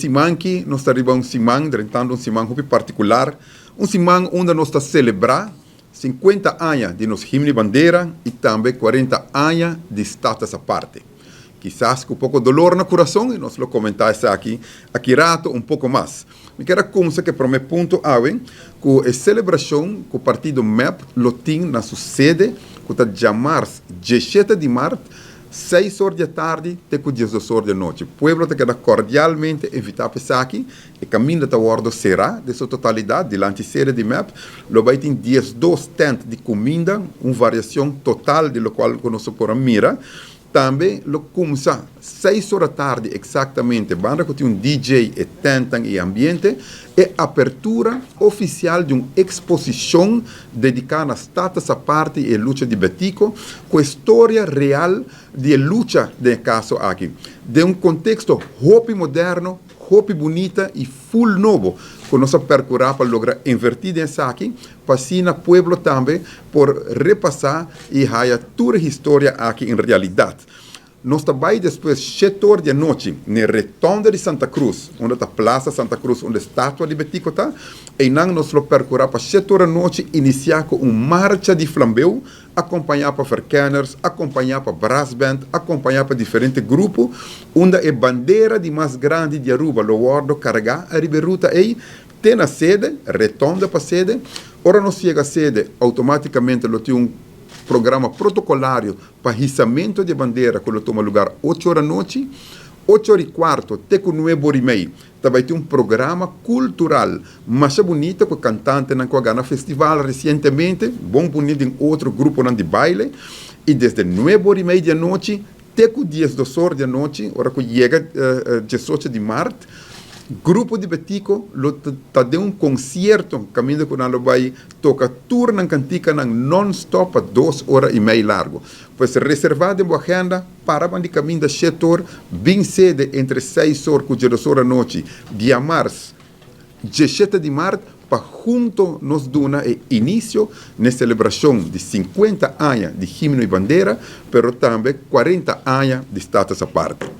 Siman aki nos ta riba un siman, drentando un siman hopi particular, un siman unda nos ta celebra 50 aña di nos himno y bandera y tambe 40 aña di Status Aparte. Kisas cu poco dolor na curason, y nos lo comenta esaki aki rato un poco mas. Mi kier cuminsa cu e prome punto awe, cu e celebracion cu partido MEP lo tin na su sede, cu ta diamars 17 di maart, 6 or di atardi te cu 12 or di anochi. Pueblo ta keda cordialmente invita pa esaki. E caminda ta wordo cera den su totalidad dilanti sede di MEP. Lo bay tin 12 tent di cuminda, un variacion total di locual cu nos por a mira. Tambe lo cuminsa 6 or atardi exactamente, banda cu tin un DJ y tent y ambiente, e apertura oficial di un exposicion dedica na Status Aparte y lucha di Betico, cu historia real di lucha den e caso aki. Den un contexto hopi moderno, hopi bunita y full nobo, cu nos a percura pa logra inverti den esaki, pa asina pueblo tambe por repasa y haya tur historia aki en realidad. Nos ta bay despues 7 or di anochi na rotonde di Santa Cruz, unda ta Plaza Santa Cruz, unda estatua di Betico ta, y nan nos lo percura pa 7 or di anochi inicia cu un marcha di flambeu, acompaña pa verkenners, acompaña pa brass band, acompaña pa diferente grupo, unda e bandera di mas grandi di Aruba lo wordo carga ariba ruta ey, te na sede, rotonde pa sede. Ora nos yega sede, automaticamente lo tin un programa protocolario pa hisamento di bandera, cu lo tuma luga 8 or di anochi, 8 or y cuarto, te cu 9 or y mei. Tambe tin un programa cultural mas bunita cu cantantenan cu a gana festival recientemente, bon bunita, den otro grupo di baile. Y desde 9 or y mei di anochi, te cu 12 or di anochi, ora cu yega 18 di maart, grupo di Betico lo ta den un concierto, caminda cu nan lo bay toca tur nan canticanan non-stop pa 2 ora y mei largo. Pues reserva den agenda, para di caminda 7 or, bin sede entre 6 or cu 2 or anochi, diamars, 17 di maart, pa hunto nos duna e inicio na celebracion di 50 aña di himno y bandera, pero tambe 40 aña di Status Aparte.